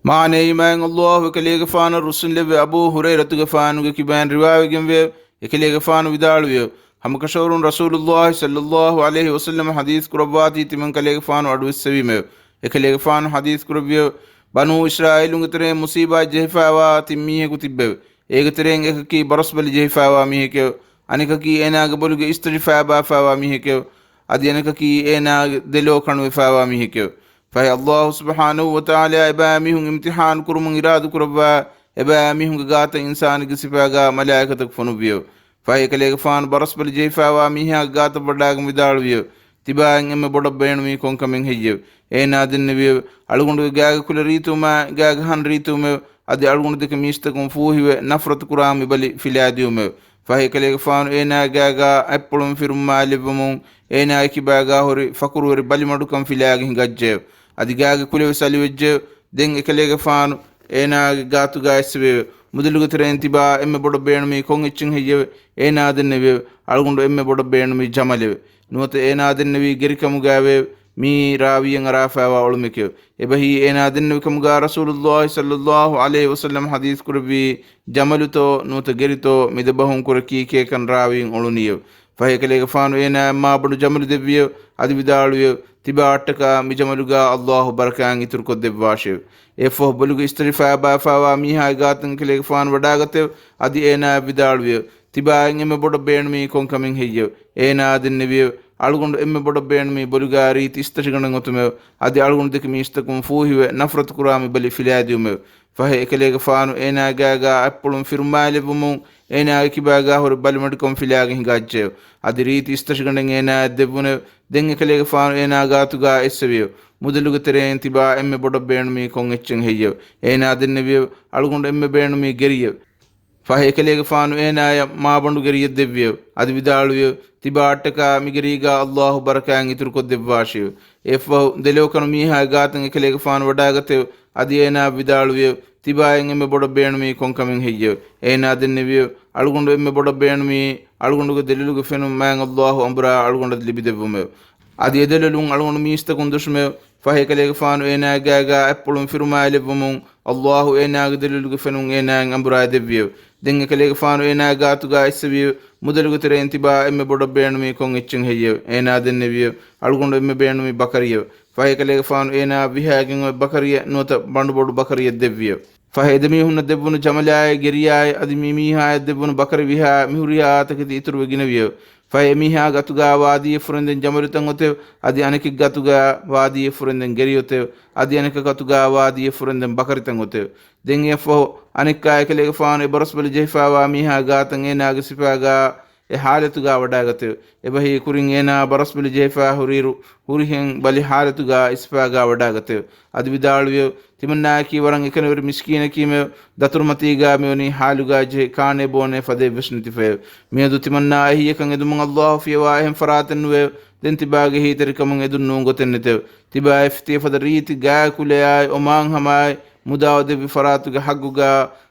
މާނައީ، މާތް ﷲ އެކަލޭގެފާނަށް ރުއްސުންލެއްވި އަބޫ ހުރައިރަތުގެފާނުގެ ކިބައިން ރިވާވެގެންވެ، އެކަލޭގެފާނު ވިދާޅުވިއެވެ. ހަމަކަށަވަރުން ރަސޫލުﷲ ޞައްލަﷲ ޢަލައިހި ވަސައްލަމަ ޙަދީޘް ކުރައްވާތީ ތިމަން ކަލޭގެފާނު އަޑުއެއްސެވީމެވެ. އެކަލޭގެފާނު ޙަދީޘް ކުރެއްވިއެވެ. ބަނޫ އިސްރާއީލުންގެ ތެރޭ މުޞީބާތް ޖެހިފައިވާ ތިން މީހަކު ތިއްބެވެ. އޭގެ ތެރެއިން އެކަކީ ބަރަސްބަލި ޖެހިފައިވާ މީހެކެވެ. އަނެކަކީ އޭނާގެ ބޮލުގެ އިސްތަށި ފައިބާފައިވާ މީހެކެވެ. އަދި އަނެކަކީ އޭނާގެ ދެލޯ ކަނުވެފައިވާ މީހެކެވެ. ފަހެ ﷲ ސުބްޙާނަހޫ ވަތަޢާލާ އެބައިމީހުން އިމްތިޙާން ކުރުމުން އިރާދަކުރައްވާ، އެބައިމީހުންގެ ގާތަށް އިންސާނެއްގެ ސިފައިގާ މަލާއިކަތަކު ފޮނުއްވިއެވެ. ފަހެ އެކަލޭގެފާނު ބަރަސްބަލި ޖެހިފައިވާ މީހާގެ ގާތަށް ވަޑައިގެން ވިދާޅުވިއެވެ. ތިބާއިން އެންމެ ބޮޑަށް ބޭނުމީ ކޮންކަމެއް ހެއްޔެވެ؟ އޭނާ ދެންނެވިއެވެ. އަޅުގަނޑުގެ ގާގެ ކުލަ ރީތިވުމާއި، ގާގެ ހަން ރީތިވުމެވެ. އަދި އަޅުގަނޑު ދެކެ މީސްތަކުން ފޫހިވެ، ނަފްރަތު ކުރާ މިބަލި ފިލާދިޔުމެވެ. ފަހެ އެކަލޭގެފާނު އޭނާގެ ގާގާ އަތްޕުޅުން ފިރުއްމާލެއްވަމުން، އޭނާގެ ކިބާގާ ހުރި ފަކުރުވެރި ބަލިމަޑުކަން ފިލާގެ ހިނގައްޖެއެވެ. އަދި ގާގެ ކުލެވެސް އަލިވެއްޖެއެވެ. ދެން އެކަލޭގެފާނު އޭނާގެ ގާތުގާ އެއްސެވިއެވެ. މުދަލުގެ ތެރެއިން ތިބާ އެންމެ ބޮޑަށް ބޭނުމީ ކޮން އެއްޗެއް ހެއްޔެވެ؟ އޭނާ ދެންނެވިއެވެ. އަޅުގަނޑު އެންމެ ބޮޑަށް ބޭނުމީ ޖަމަލެވެ. ނުވަތަ އޭނާ ދެންނެވީ ގެރިކަމުގައެވެ. މިއީ ރާވީއަށް އަރާފައިވާ އޮޅުމެކެވެ. އެބަހީ އޭނާ ދެންނެވި ކަމުގާ ރަސޫލުﷲ ޞައްލަﷲ ޢަލައިހި ވަސައްލަމަ ޙަދީޘް ކުރެއްވީ، ޖަމަލުތޯ ނުވަތަ ގެރިތޯ މި ދެބަހުން ކުރެ ކީކޭކަން ރާވީން އޮޅުނީއެވެ. ފަހެ އެކަލޭގެފާނު އޭނާއަށް މާބޮޑު ޖަމަލު ދެއްވިއެވެ. އަދި ވިދާޅުވިއެވެ. ތިބާއަށްޓަކާ މި ޖަމަލުގާ ﷲ ބަރަކާތް އިތުރުކޮށްދެއްވާށެވެ. އެއަށްފަހު ބޮލުގެ އިސްތަށި ފައިބާފައިވާ މީހާގެ ގާތަށް އެކަލޭގެފާނު ވަޑާގަތެވެ. އަދި އޭނާއަށް ވިދާޅުވިއެވެ. ތިބާއިން އެންމެ ބޮޑަށް ބޭނުމީ ކޮންކަމެއް ހެއްޔެވެ؟ އޭނާ ދެންނެވިއެވެ. އަޅުގަނޑު އެންމެ ބޮޑަށް ބޭނުމީ ބޮލުގާ ރީތި އިސްތަށިގަނޑެއް އޮތުމެވެ. އަދި އަޅުގަނޑު ދެކެ މީސްތަކުން ފޫހިވެ، ނަފްރަތު ކުރާ މި ބަލި ފިލާދިއުމެވެ. ފަހެ އެކަލޭގެފާނު އޭނާގާގާ އަތްޕުޅުން ފިރުމާލެއްވުމުން، އޭނާގެ ކިބާގާ ހުރި ބަލިމަޑިކަން ފިލާގެން ހިނގައްޖެއެވެ. އަދި ރީތި އިސްތަށިގަނޑެއް އޭނާއަށް ދެއްވުނެވެ. ދެން އެކަލޭގެފާނު އޭނާ ގާތުގާ އެއްސެވިއެވެ. މުދަލުގެ ތެރެއިން ތިބާ އެންމެ ބޮޑަށް ބޭނުމީ ކޮން އެއްޗެއް ހެއްޔެވެ؟ އޭނާ ދެންނެވިއެވެ. އަޅުގަނޑު އެންމެ ބޭނުމީ ގެރިއެވެ. ފަހެ އެކަލޭގެފާނު އޭނާޔަށް މާބަނޑު ގެރިއެއް ދެއްވިއެވެ. އަދި ވިދާޅުވިއެވެ. ތިބާއަށްޓަކާ މި ގެރީގާ އައްލާހު ބަރަކާތް އިތުރުކޮށްދެއްވާށިއެވެ. އެއަށްފަހު ދެލޯކަނު މީހާގެ ގާތަށް އެކަލޭގެފާނު ވަޑާގަތެވެ. އަދި އޭނާ ވިދާޅުވިއެވެ. ތިބާއިން އެންމެ ބޮޑަށް ބޭނުމީ ކޮންކަމެއް ހެއްޔެވެ؟ އޭނާ ދެންނެވިއެވެ. އަޅުގަނޑު އެންމެ ބޮޑަށް ބޭނުމީ އަޅުގަނޑުގެ ދެލޮލުގެ ފެނުން މާތް އައްލާހު އަނބުރާ އަޅުގަނޑަށް ލިބިދެއްވުމެވެ. އަދި އެދެލޮލުން އަޅުގަނޑު މީސްތަކުން ދުށުމެވެ. ފަހެ އެކަލޭގެފާނު އޭނާގާގާ އަތްޕުޅުން ފިރުމާލެއްވުމުން، އައްލާހު އޭނާގެ ދެލޮލުގެ ފެނުން އޭނާއަށް އަނބުރާ ދެއްވިއެވެ. ދެން އެކަލޭގެފާނު އޭނާގެ ގާތުގާ އެއްސެވިއެވެ. މުދަލުގެ ތެރެއިން ތިބާ އެންމެ ބޮޑަށް ބޭނުމީ ކޮން އެއްޗެއް ހެއްޔެވެ؟ އޭނާ ދެންނެވިއެވެ. އަޅުގަނޑު އެންމެ ބޭނުމީ ބަކަރިއެވެ. ފަހެ އެކަލޭގެފާނު އޭނާއަށް ވިހާގެން އޮތް ބަކަރިއެއް ނުވަތަ ބަނޑުބޮޑު ބަކަރިއެއް ދެއްވިއެވެ. ފަހެ އެދެމީހުންނަށް ދެއްވުނު ޖަމަލާއި ގެރިޔާއި އަދި މި މީހާޔަށް ދެއްވުނު ބަކަރި ވިހާ މި ހުރިހާ ތަކެތި އިތުރުވެ ގިނަވިއެވެ. ފަހެ އެމީހާ ގަތުގާ ވާދީއެއް ފުރެންދެން ޖަމަލުތައް އޮތެވެ. އަދި އަނެކެއް ގަތުގާ ވާދީއެއް ފުރެންދެން ގެރި އޮތެވެ. އަދި އަނެކަ ގަތުގާ ވާދީއެއް ފުރެންދެން ބަކަރިތައް އޮތެވެ. ދެން އެއަށްފަހު އަނެއްކާ އެކަލޭގެފާނު އެ ބަރަސްބަލި ޖެހިފާވާ މީހާ ގާތަށް އޭނާގެ ސިފާގާ އެ ހާލަތުގާ ވަޑާގަތެވެ. އެބަހީ ކުރިން އޭނާ ބަރަސްބަލި ޖެހިފާ ހުރިއިރު ހުރިހެން ބަލި ހާލަތުގާ އިސްފާގާ ވަޑާގަތެވެ. އަދި ވިދާޅުވިއެވެ. ތިމަންނާއަކީ ވަރަށް އެކަނިވެރި މިސްކީނަކީމެވެ. ދަތުރުމަތީގާ މިވަނީ ހާލުގާ ޖެހި ކާނޭ ބޯނޭ ފަދައެއްވެސް ނެތިފައެވެ. މިއަދު ތިމަންނާ އެހީއަކަށް އެދުމުން އައްލާހު ފިޔަވާ އެހެން ފަރާތެއް ނުވެއެވެ. ދެން ތިބާގެ އެހީތެރިކަމުން އެދުން ނޫން ގޮތެއް ނެތެވެ. ތިބާ އެ ފިތިއެފަދަ ރީތި ގާތްކުލަޔާއި އޮމާން ހަމާއި މުދާ އޮތް ދެއްވި ފަރާތުގެ ހައްގުގާ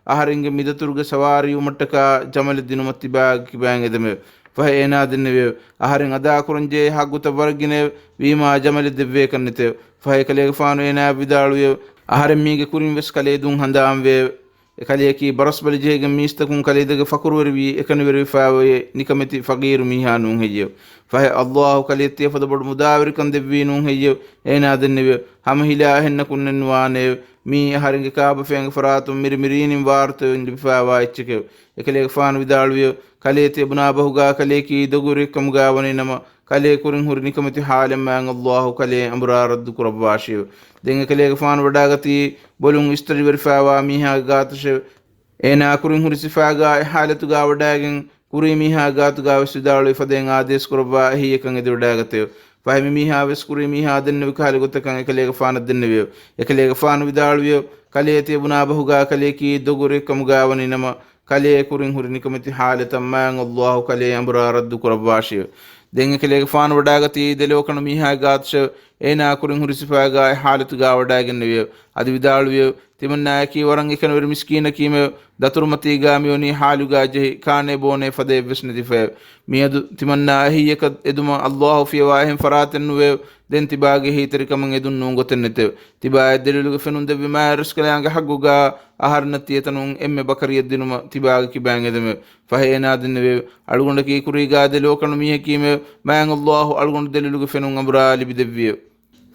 އަހަރެންގެ މިދަތުރުގެ ސަވާރީވުމަށްޓަކާ ޖަމަލެއް ދިނުމަށް ތިބާގެ ކިބައިން އެދެމެވެ. ފަހެ އޭނާ ދެންނެވިއެވެ. އަހަރެން އަދާކުރަންޖެހޭ ހައްގުތައް ވަރަށް ގިނައެވެ. ވީމާ ޖަމަލެއް ދެއްވޭކަށް ނެތެވެ. ފަހެ އެކަލޭގެފާނު އޭނާއަށް ވިދާޅުވިއެވެ. އަހަރެން މީގެ ކުރިން ވެސް ކަލޭ ދުން ހަނދާންވެއެވެ. އެ ކަލެއަކީ ބަރަސްބަލި ޖެހިގެން މީސްތަކުން ކަލޭދެކެ ފަޤުރުވެރިވީ އެކަނިވެރިވެފާ އޮތް ނިކަމެތި ފަގީރު މީހާ ނޫން ހެއްޔެވެ؟ ފަހެ އައްލާހު ކަލެއަށް ތިޔަފަދަ ބޮޑު މުދާވެރިކަން ދެއްވީ ނޫން ހެއްޔެވެ؟ އޭނާ ދެންނެވިއެވެ. ހަމަ ހިލާ އެހެންނަކުންނެއް ނުވާނެއެވެ. މީ އަހަރެންގެ ކާބަފައިންގެ ފަރާތުން މިރި މިރީނިން ވާރުތަވެން ލިބިފާވާ އެއްޗެކެވެ. އެކަލޭގެފާނު ވިދާޅުވިއެވެ. ކަލޭ ތިޔަބުނާ ބަހުގާ ކަލެއަކީ ދޮގުވެރިއެއްކަމުގާ ވަނީ ނަމަ، ކަލޭ ކުރިން ހުރި ނިކަމެތި ހާލެއް މާތް އައްލާހު ކަލޭ އަނބުރާ ރައްދު ކުރައްވާށިއެވެ. ދެން އެކަލޭގެފާނު ވަޑާގަތީ ބޮލުން އިސްތަށިވެރިފާވާ މީހާގެ ގާތަށެވެ. އޭނާ ކުރިން ހުރި ސިފާގާ އެ ހާލަތުގާ ވަޑާގެން ކުރީ މީހާ ގާތުގާ ވެސް ވިދާޅުވި ފަދައިން އާދޭސް ކުރައްވާ އެހީއަކަށް އެދިވަޑާގަތެވެ. ފަހެ މި މީހާ ވެސް ކުރީ މީހާ ދެންނެވި ކަހަލަ ގޮތަކަށް އެކަލޭގެފާނަށް ދެންނެވިއެވެ. އެކަލޭގެފާނު ވިދާޅުވިއެވެ. ކަލޭ ތިޔަބުނާ ބަހުގާ ކަލެއަކީ ދޮގުވެރިއެއްކަމުގާ ވަނީ ނަމަ، ކަލޭ ކުރިން ހުރި ނިކަމެތި ހާލަތަށް މާތް އައްލާހު ކަލޭ އަނބުރާ ރައްދު ކުރައްވާށިއެވެ. ދެން އެކަލޭގެފާނު ވަޑާގަތީ ދެލޯކަނު މީހާގެ ގާތަށެވެ. އޭނާ ކުރިން ހުރި ސިފާގާ އެ ހާލަތުގާ ވަޑާގެންނެވިއެވެ. އަދި ވިދާޅުވިއެވެ. ތިމަންނާއަކީ ވަރަށް އެކަނިވެރި މިސްކީނަކީމެވެ. ދަތުރުމަތީގާ މިވަނީ ހާލުގާ ޖެހި ކާނޭ ބޯނޭ ފަދައެއްވެސް ނެތިފައެވެ. މިއަދު ތިމަންނާ އެހީއަކަށް އެދުމަށް އައްލާހު ފިޔަވާ އެހެން ފަރާތެއް ނުވެއެވެ. ދެން ތިބާގެ އެހީތެރިކަމުން އެދުން ނޫން ގޮތެއް ނެތެވެ. ތިބާއަށް ދެލޮލުގެ ފެނުން ދެއްވި މާތް ރިޒްޤަލާނގެ ހައްގުގާ އަހަރެންނަށް ތިޔަތަނުން އެންމެ ބަކަރިއެއް ދިނުމަށް ތިބާގެ ކިބައިން އެދެމެވެ. ފަހެ އޭނާ ދެންނެވިއެވެ. އަޅުގަނޑަކީ ކުރީގާ ދެލޯކަނު މީހަކީމެވެ. މާތް އައްލާހު އަޅުގަނޑު ދެލޮލުގެ ފެނުން އަނބުރާ ލިބިދެއްވިއެވެ.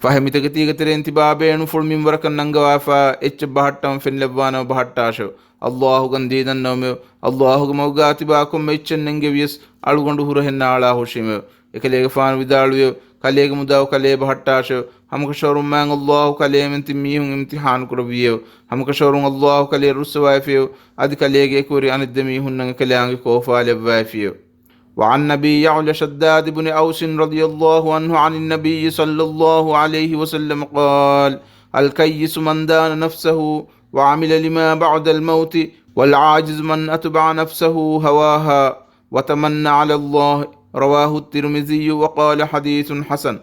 ފަހެ މިތަކެތީގެ ތެރެއިން ތިބާ ބޭނުންފުޅު މިންވަރަކަށް ނަންގަވާފާ އެއްޗެއް ބަހައްޓަން ފެނިލައްވާނަމަ ބަހައްޓާށެވެ. އައްލާހު ގަންދީ ދަންނަވަމެވެ. އައްލާހުގެ މަގުގާ ތިބާ ކޮންމެ އެއްޗެއް ނެންގެވިޔަސް އަޅުގަނޑު ހުރަހެއް ނާޅާ ހުށީމެވެ. އެކަލޭގެފާނު ވިދާޅުވިއެވެ. ކަލޭގެ މުދާ ކަލޭ ބަހައްޓާށެވެ. ހަމަކަށަވަރުން މާތް އައްލާހު ކަލޭމެން ތިން މީހުން އިމްތިޙާނު ކުރެއްވިއެވެ. ހަމަކަށަވަރުން އައްލާހު ކަލޭ ރުއްސަވައިފިއެވެ. އަދި ކަލޭގެ އެކުވެރި އަނެއް ދެ މީހުންނަށް އެކަލާނގެ ކޯފާ ލެއްވައިފިއެވެ. وعن أبي يعلى شداد بن أوس رضي الله عنه عن النبي صلى الله عليه وسلم قال: الكيس من دان نفسه وعمل لما بعد الموت، والعاجز من أتبع نفسه هواها وتمنى على الله. رواه الترمذي وقال: حديث حسن.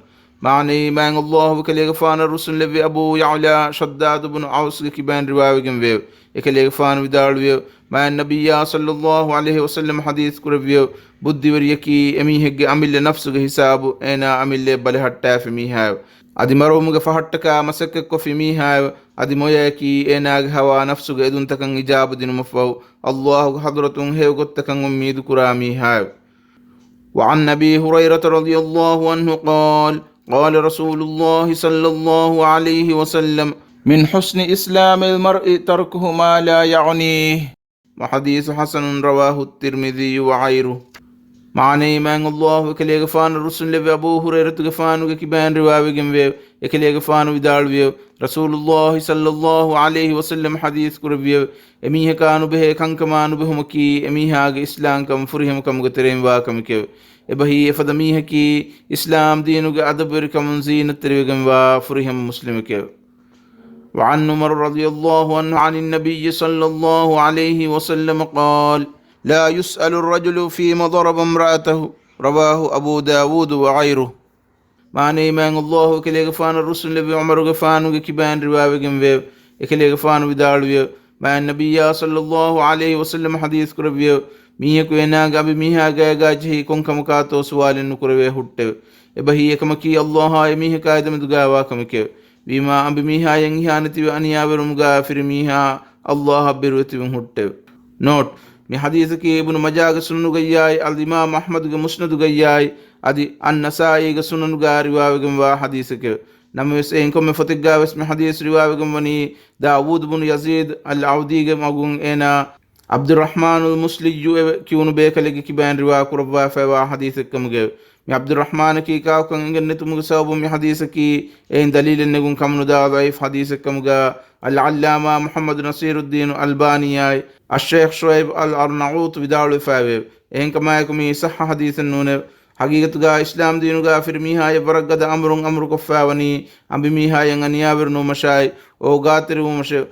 މާނައީ، މާތް އައްލާހު ކަލޭގެފާނަށް ރުއްސުންލެއްވި އަބޫ ޔަޢުލާ ޝައްދާދު ބުނު އައުސްގެ ކިބައިން ރިވާވެގެން ވެއެވެ. އެކަލޭގެފާނު ވިދާޅުވިއެވެ. މާތް ނަބިއްޔާ ޞައްލައްލާހު ޢަލައިހި ވަސައްލަމަ ޙަދީޘް ކުރެއްވިއެވެ. ބުއްދިވެރިޔަކީ އެމީހެއްގެ އަމިއްލަ ނަފްސުގެ ހިސާބު އޭނާ އަމިއްލައަށް ބަލަހައްޓާފި މީހާއެވެ. އަދި މަރުވުމުގެ ފަހަށްޓަކާ މަސައްކަތްކޮށްފި މީހާއެވެ. އަދި މޮޔައަކީ އޭނާގެ ހަވާ ނަފްސުގެ އެދުންތަކަށް އިޖާބަ ދިނުމަށްފަހު، އައްލާހުގެ ޙަޟްރަތުން ހެޔޮ ގޮތްތަކަށް އުއްމީދު ކުރާ މީހާއެވެ. وعن أبي هريرة رضي الله عنه قال: قال رسول الله صلى الله عليه وسلم: من حسن إسلام المرء تركه ما لا يعنيه. وحديث حسن رواه الترمذي وغيره. މާނައީ، މާތް ﷲ އެކަލޭގެފާނަށް ރުއްސުންލެއްވި އަބޫ ހުރައިރަތުގެފާނުގެ ކިބައިން ރިވާވެގެންވެއެވެ. އެކަލޭގެފާނު ވިދާޅުވިއެވެ. ރަސޫލުﷲ ޞައްލަﷲ ޢަލައިހި ވަސައްލަމަ ޙަދީޘް ކުރެއްވިއެވެ. އެމީހަކާ ނުބެހޭ ކަންކަމާ ނުބެހުމަކީ، އެމީހާގެ އިސްލާމްކަން ފުރިހަމަކަމުގެ ތެރެއިން ވާ ކަމެކެވެ. އެބަހީ، އެފަދަ މީހަކީ އިސްލާމް ދީނުގެ އަދަބުވެރިކަމުން ޒީނަތްތެރިވެގެންވާ ފުރިހަމަ މުސްލިމެކެވެ. وعن عمر رضي الله عنه عن النبي صلى الله عليه وسلم قال: لا يسأل الرجل فيما ضرب امرأته. رواه أبو داود وغيره. މާނައީ، މާތް ﷲ އެކަލޭގެފާނަށް ރުއްސުންލެއްވި ޢުމަރުގެފާނުގެ ކިބައިން ރިވާވެގެންވެއެވެ. އެކަލޭގެފާނު ވިދާޅުވިއެވެ. މާތް ނަބިއްޔާ ޞައްލަﷲ ޢަލައިހި ވަސައްލަމަ ޙަދީޘް ކުރެއްވިއެވެ. މީހަކު އޭނާގެ އަނބިމީހާ ގާގާ ޖެހި ކޮން ކަމަކާތޯ ސުވާލެއް ނުކުރެވޭ ހުއްޓެވެ. އެބަހީ، އެކަމަކީ ﷲއާ އެމީހަކާ އެދެމެދުގާ ވާ ކަމެކެވެ. ވީމާ، އަނބިމީހާޔަށް އިހާނެތިވެ އަނިޔާވެރުމުގާ ފިރިމީހާ ﷲއަށް ބިރުވެތިވެން ހުއްޓެވެ. ނޯޓް، މި ޙަދީޘަކީ އިބްނު މާޖާގެ ސުނަނުގައްޔާއި، އަލްއިމާމް އަޙްމަދުގެ މުސްނަދުގައްޔާއި، އަދި އައްނަސާއީގެ ސުނަނުގާ ރިވާވެގެންވާ ޙަދީޘެކެވެ. ނަމަވެސް، އެއިން ކޮންމެ ފޮތެއްގާވެސް މި ޙަދީޘް ރިވާވެގެންވަނީ، ދާވޫދު ބުނު ޔަޒީދު އަލްޢަބްދީގެ މަގުން އޭނާ ޢަބްދުއްރަޙްމާނުލް މުސްލިއްޔުއެވެ. ކިޔުނު ބޭކަލެއްގެ ކިބައިން ރިވާ ކުރައްވާފައިވާ ޙަދީޘެއްކަމުގައެވެ. މި ޢަބްދުއްރަޙްމާނަކީ ކާކުކަން އެނގެންނެތުމުގެ ސަބަބުން މި ޙަދީޘަކީ އެއިން ދަލީލެއް ނެގުން ކަމުނުދާ ޟަޢީފް ޙަދީޘެއްކަމުގާ އަލްޢައްލާމާ މުޙައްމަދު ނަޞީރުއްދީނު އަލްބާނީއާއި އައްޝައިޚް ޝުޢައިބް އަލް އަރްނައޫޠު ވިދާޅުވެފައިވެއެވެ. އެހެންކަމާއެކު، މިއީ ޞައްޙަ ޙަދީޘެއް ނޫނެވެ. ޙަޤީޤަތުގާ އިސްލާމް ދީނުގާ ފިރިމީހާޔަށް ވަރަށް ގަދަ އަމުރުން އަމުރުކޮށްފައިވަނީ، އަނބިމީހާޔަށް އަނިޔާވެރި ނުވުމަށާއި، އޯގާތެރިވުމަށެވެ.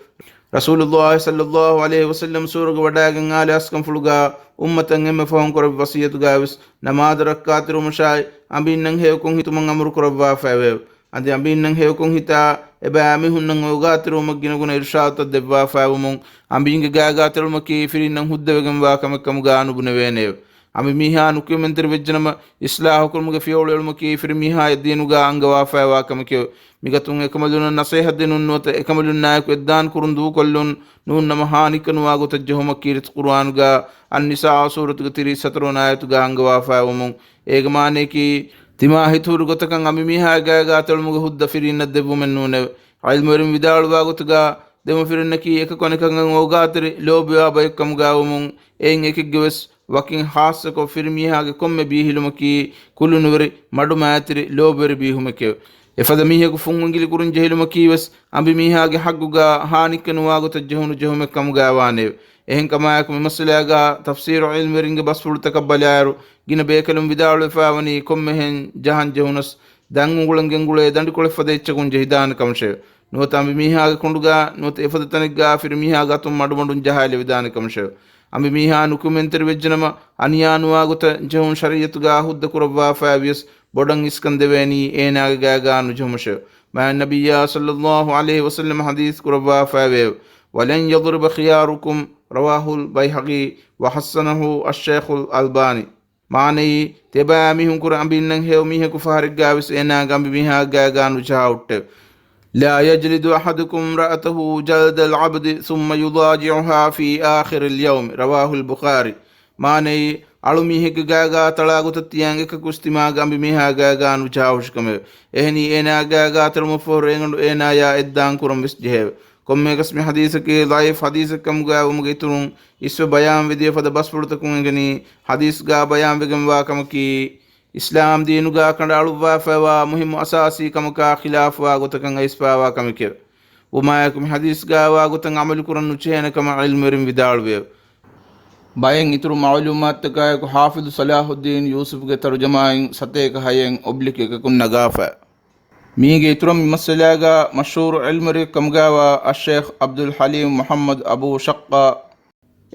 ރަސޫލުﷲ ޞައްލަﷲ ޢަލައިހި ވަސައްލަމް ސުވަރުގެ ވަޑައިގެން އާލާސްކަންފުޅުގާ އުއްމަތަށް އެންމެ ފަހުން ކުރެއްވި ވަޞިއްޔަތުގާވެސް، ނަމާދަށް ރައްކާތެރިވުމަށާއި، އަނބީންނަށް ހެޔޮކޮށް ހިތުމަށް އަމުރު ކުރައްވާފައިވެއެވެ. އަދި އަނބީންނަށް ހެޔޮކޮށް ހިތާ، އެބައިމީހުންނަށް އޯގާތެރިވުމަށް ގިނަގުނަ އިރުޝާދުތައް ދެއްވާފައިވުމުން، އަނބީންގެ ގާގާތެޅުމަކީ ފިރިންނަށް ހުއްދަވެގެންވާ ކަމެއްކަމުގާ ނުބުނެވޭނެއެވެ. އަނބިމީހާ ނުކުމެންތެރިވެއްޖެނަމަ، އިޞްލާޙުކުރުމުގެ ފިޔަވަޅު އެޅުމަކީ ފިރިމީހާޔަށް ދީނުގާ އަންގަވާފައިވާ ކަމެކެވެ. މިގޮތުން އެކަމަލުންނަށް ނަޞޭޙަތް ދިނުން ނުވަތަ އެކަމަލުންނާއެކު އެއްދާން ކުރުން ދޫކޮށްލުން، ނޫންނަމަ ހާނިއްކަނުވާ ގޮތަށް ޖެހުމަކީ ރިޒްޤު ޤުރުއާނުގާ އައްނިސާ ސޫރަތުގެ ތިރީސް ހަތަރުވަނަ އާޔަތުގާ އަންގަވާފައިވުމުން، އޭގެ މާނަޔަކީ، ތިމާ ހިތުހުރި ގޮތަކަށް އަނބިމީހާގެ ގާގާތެޅުމުގެ ހުއްދަ ފިރިންނަށް ދެއްވުމެއް ނޫނެވެ. ޢިލްމުވެރިން ވިދާޅުވާ ގޮތުގާ، ދެމަފިރިންނަކީ އެކަކު އަނެކަކަށް އޯގާތެރި ލޯބިވާ ބައެއްކަމުގާވުމުން، އެއިން އެކެއްގެވެސް ވަކިން ޚާއްޞަކޮށް ފިރިމީހާގެ ކޮންމެ ބީހިލުމަކީ ކުލުނުވެރި، މަޑުމައިތިރި، ލޯބިވެރި ބީހުމެކެވެ. އެފަދަ މީހަކު ފުންއިނގިލި ކުރިން ޖެހިލުމަކީވެސް އަނބިމީހާގެ ޙައްޤުގާ ހާނިއްކަނުވާ ގޮތަށް ޖެހުނު ޖެހުމެއްކަމުގާވާނެއެވެ. އެހެންކަމާއެކު މި މައްސަލާގާ ތަފްސީރު ޢިލްމުވެރިންގެ ބަސްފުޅުތަކަށް ބަލާއިރު، ގިނަ ބޭކަލުން ވިދާޅުވެފައިވަނީ ކޮންމެހެން ޖަހަން ޖެހުނަސް، ދަން އުނގުޅެން ގެންގުޅޭ ދަނޑިކޮޅެއް ފަދަ އެއްޗަކުން ޖެހިދާނެ ކަމަށެވެ. ނުވަތަ އަނބިމީހާގެ ކޮނޑުގާ ނުވަތަ އެފަދަ ތަނެއްގާ ފިރިމީހާގެ އަތުން މަޑުމަޑުން ޖަހާލެވިދާނެ ކަމަށެވެ. އަނބިމީހާ ނުކުމެންތެރިވެއްޖެނަމަ، އަނިޔާނުވާ ގޮތަށް ޖެހުން ޝަރީޢަތުގާ ހުއްދަ ކުރައްވާފައިވިޔަސް، ބޮޑަށް އިސްކަން ދެވޭނީ އޭނާގެ ގާގާ ނުޖެހުމަށެވެ. މާތް ނަބިއްޔާ ޞައްލަﷲ ޢަލައިހި ވަސައްލަމަ ޙަދީޘް ކުރައްވާފައިވެއެވެ. ولن يضرب خياركم. رواه البيهقي وحسنه الشيخ الألباني. މާނައީ، ތިޔަބައިމީހުން ކުރެ އަނބިންނަށް ހެޔޮ މީހަކު ފަހަރެއްގާވެސް އޭނާގެ އަނބިމީހާގެ ގާގާ ނުޖަހާ ހުއްޓެވެ. لا يجلد أحدكم امرأته جلد العبد ثم يضاجعها في آخر اليوم. رواه البخاري. މާނައީ، އަޅު މީހެއްގެ ގާގާ ތަޅާ ގޮތަށް ތިޔައިން އެކަކުވެސް ތިމާގެ އަނބިމީހާގެ ގާގާ ނުޖަހާ ހުށިކަމެވެ. އެހެނީ، އޭނާގެ ގާގާ ތެޅުމަށްފަހު ރޭގަނޑު އޭނާޔާ އެއްދާން ކުރަން ވެސް ޖެހެއެވެ. ކޮންމެއަކަސް މި ޙަދީޘަކީ ޟަޢީފް ޙަދީޘެއްކަމުގައިވުމުގެ އިތުރުން، އިސްވެ ބަޔާންވެދިޔަ ފަދަ ބަސްފުޅުތަކުން އެނގެނީ، ޙަދީޘްގާ ބަޔާންވެގެންވާ ކަމަކީ، އިސްލާމް ދީނުގާ ކަނޑައަޅުއްވާފައިވާ މުހިއްމު އަސާސީ ކަމަކާ ޚިލާފުވާ ގޮތަކަށް އައިސްފާވާ ކަމެކެވެ. ވުމާއެކު މި ޙަދީޘްގާވާ ގޮތަށް ޢަމަލުކުރަން ނުޖެހޭނެ ކަމަށް ޢިލްމުވެރިން ވިދާޅުވެއެވެ. ބައެއް އިތުރު މަޢުލޫމާތުތަކާއެކު ޙާފިޡު ޞަލާޙުއްދީން ޔޫސުފްގެ ތަރުޖަމާއިން ސަތޭކަ ހައެއް އޮބްލިކް އެކަކުން ނަގާފަ. މީގެ އިތުރަށް މި މައްސަލާގާ މަޝްހޫރު ޢިލްމުވެރިއެއް ކަމުގާވާ އައްޝައިޚް ޢަބްދުލް ޙަލީމް މުޙައްމަދު އަބޫ ޝައްޤާ،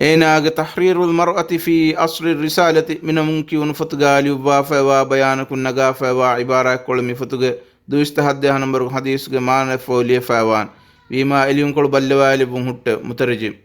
އޭނާގެ ތަޙްރީރުލް މަރްއަތި ފީ ޢަޞްރި ރިސާލަތި މިނަމުން ކިޔުނު ފޮތުގާ ލިޔުއްވާފައިވާ ބަޔާނަކުން ނަގާފައިވާ ޢިބާރާތްކޮޅެއް މި ފޮތުގެ ދުއިސައްތަ ހައްދަހަ ނަންބަރު ޙަދީޘްގެ މާނައަށްފަހު ލިޔެފައިވާން. ވީމާ އެ ލިޔުންކޮޅު ބައްލަވާލެއްވުން ހުއްޓެވެ. މުތަރްޖިމް.